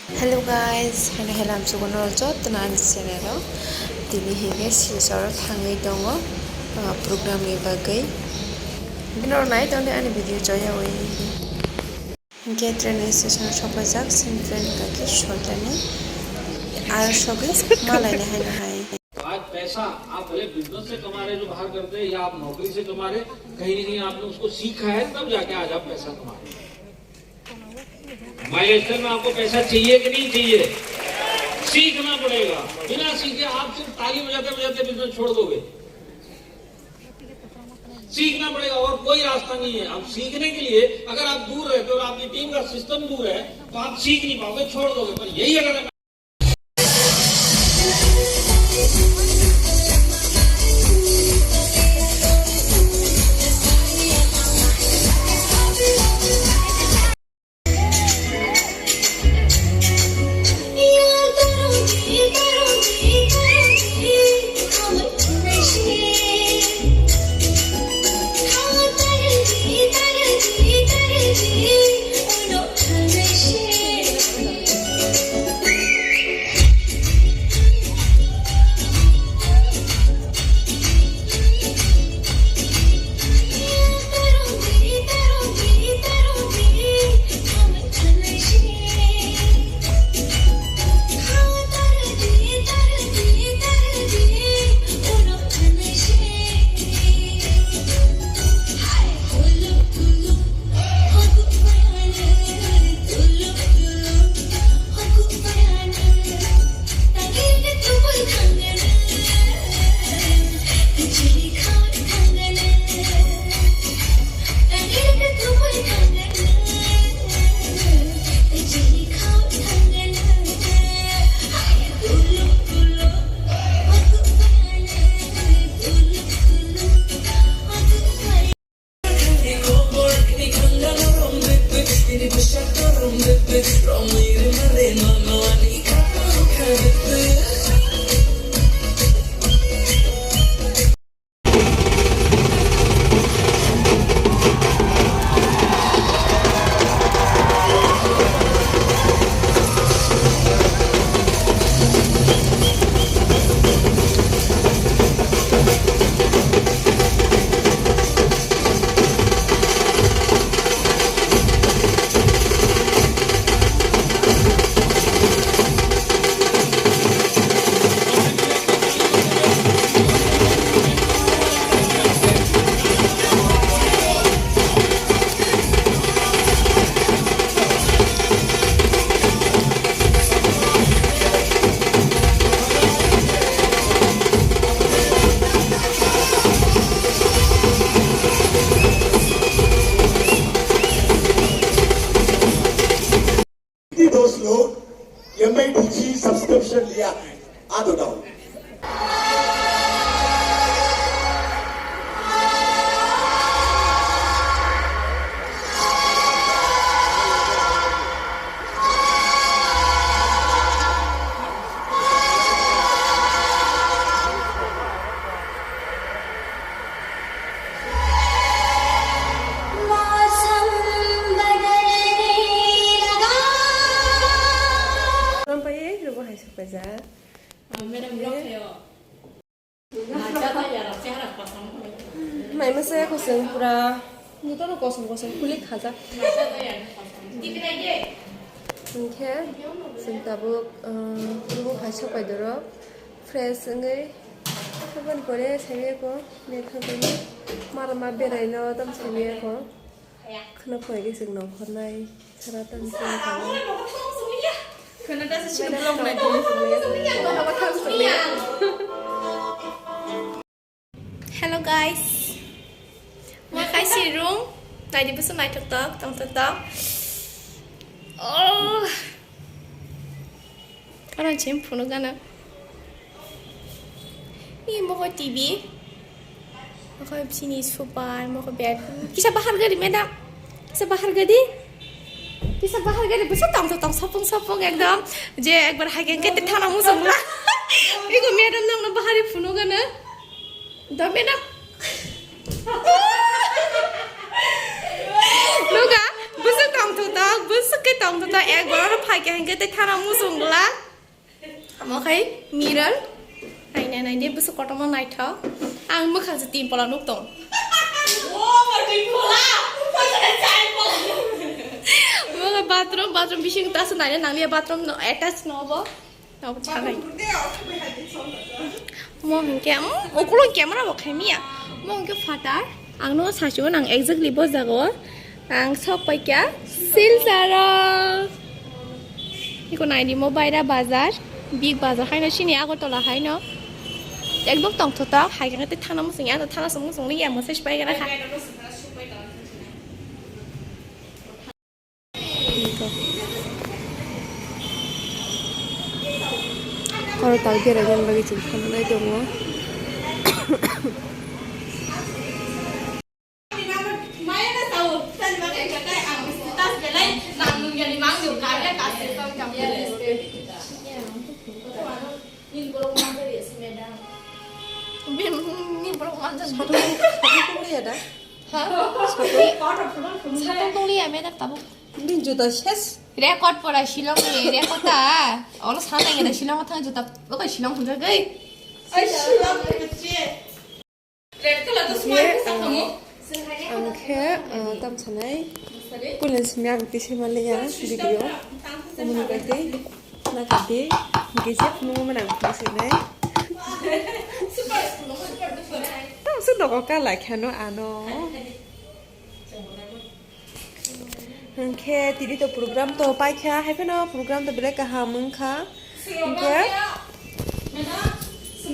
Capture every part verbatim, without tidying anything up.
Hello guys, hello, hello, amchugo norok jotono ani channel o. Tini hige Silchar o thangwi tongo, ah, program ni bagwi. Bino nai tongdi ani video joyawi. Gate railway station o sokphaijak, sini train kaki soltani. Aro sogwi malaina haino hai. आज पैसा आप भले बिजनेस से कमा रहे, जो बाहर करते हैं, या आप नौकरी से कमा रहे, कहीं ना कहीं आपने उसको सीखा है, तब जाके आज आप पैसा कमा रहे हैं। माइलेज में आपको पैसा चाहिए कि नहीं चाहिए? सीखना पड़ेगा। बिना सीखे आप सिर्फ ताली बजाते बजाते बिजनेस छोड़ दोगे। सीखना पड़ेगा और कोई रास्ता नहीं है। आप सीखने के लिए अगर आप दूर रहते हो और आपकी टीम का सिस्टम दूर है, तो आप सीख नहीं पाओगे, छोड़ दोगे। पर यही अगर दोस्त लोग, एमआईडीजी सब्सक्रिप्शन लिया है, आ तो down. Lampai rwbo hai sok paijak. Madam, rok khayo. Mai masa ya kosong pura. Nuto no kosong kosong kulik haja. Hingke sing tabuk, eh, rwbo hai sok pai doro. Fresh wngwi. Aboni pore saiwi ko. Mekha tongwi. Mara ma berai no tam saiwi ko. Khwna phai khe chwng nongkhornai sara tang tang tang. Khwna da se sini vlog nai di. Hello guys. Ma khai si rung. Nai di busu nai tok tok tong tok tok. Oh. Ano chim phunu gana. Ni mokho T V. Mokho sini super, mokho bed. Kisa bahar gari, madam. Kisa bahar gari. Kisa bahar gari. Bisa tong tong sapung sapung ekdom. Je ekbar hageng kete thana musung la. Iko madam nang na bahari phunu gana. Da madam. Noga, bisa tong Tutok, bwswk khe tong tutok, ek borok no phaikha hinkhe tei thana muchung glak. Omo khai mirror. Naina naidi bwswk kotorma naithok. Ang mwkhang se tin pola nuk tong. Mwkhang bathroom, bathroom bising ta se naina nangliya, bathroom no attach no bo. Abo chanai. Mo hinkhe, mm, ukulo camera bo khaimiya. Mo hinkhe phatar. Ang no sasio nang exactly bo jago. Ang sok paikha Silcharo. Iko naidi mo baira bazar. Big bazar haino sini Agartala haino. Ekdom tongthotok. Hai khe thana musung ya, thana sung musung ni ya, mo se sipai kana kha. Oro tal bera nang bagwi chwng thangnai tongo. Bini borok manjak. Satung, satung tong liya da? Ha? Satung. Satung tong liya, madam, tabuk. Bini juta ses. Record pora Shillong ni, record ta. Olo sana ya da Shillong thang juta. Oke, Shillong hunjak, gai. Ai, Shillong kecil. Red color to smile ke sakamo. Ang khe, ah, tam sanai. Pulen simi ang tise maliya video. Umuni bagwi. Nakadi, gejep nungo manang phunuksinai. Tam se nogo kala kheno ano. Hwnkhe tini to program to paikha, hai phano program to belai kaham wngkha. Hwnkhe,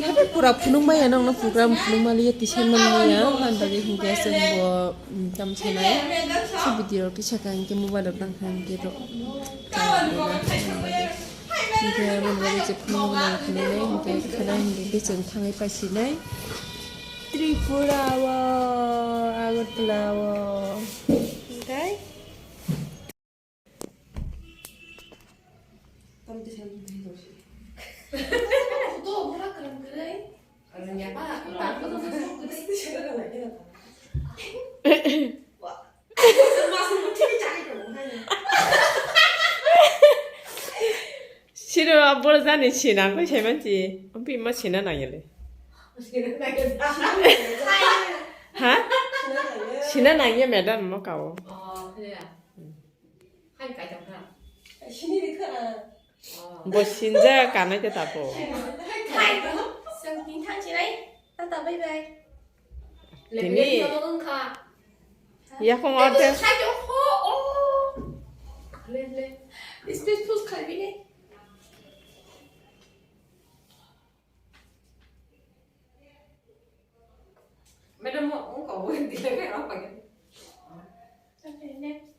hai pura phunukmaya nokno program phunukmaliya tisa manliya, man bagwi hwnkhe chwngbo, mm, tam sanai. Se video rok kisa kaham khe mobile rok tang kha hwnkhe rok. Hingke mani bagwi je phunukmani phunuknai, hingke khana hingke becheng thangwi paisinai. Tripura o, Agartala o. Hingke? Siro aboro jani sina koi sai manchi. Ampi ma sina nangya le. Ha? Sina nangya madam mo kao. Bo sinja kanai te tapo. Hai, seng tin thang chinai. Tata, bye bye. Tini. Yakong order. Space post khalbi ne. Madam, mo, mo ko, mo, dile, me, apa, ya? Okay, next.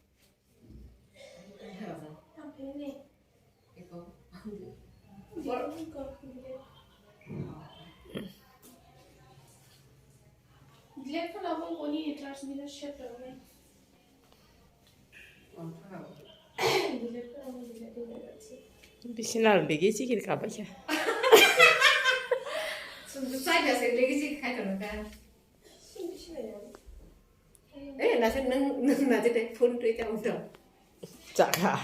Bisinal bigi chikir kabaikha. Eh, nasi nang, nang nasi deh phone tu ikan udah. Chakha.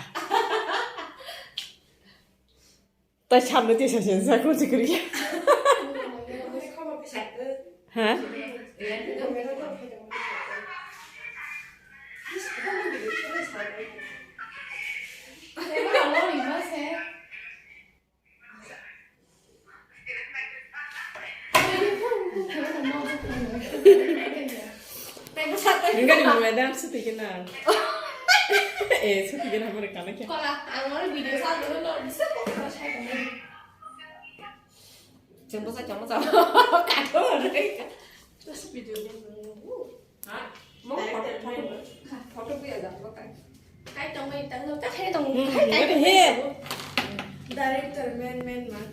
Tai samne tisa sensa ko chikri. Ha? Enggak di madam, suti kena. Eh, suti kena, mana kena kya? Kola, ang oro video sa dulu, no, bisa kok, kalau saya kena. Jangan bosan, jangan bosan. Kacau, mereka. Terus video ni, uh. Ha? Mau foto, foto, foto pun ada, foto. Kai tong, kai tong, kai tong, kai tong. Director, man, man, man.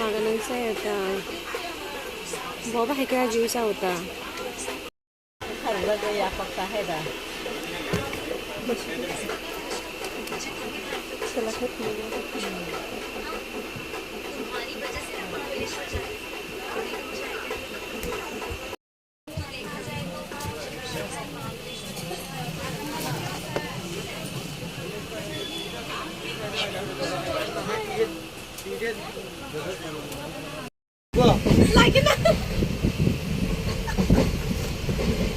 Aga nang saya ta. Boba hai kaya jui sa uta.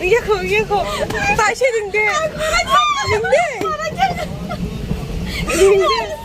Yekho, yekho. Taishe ringde. Ringde. Ringde.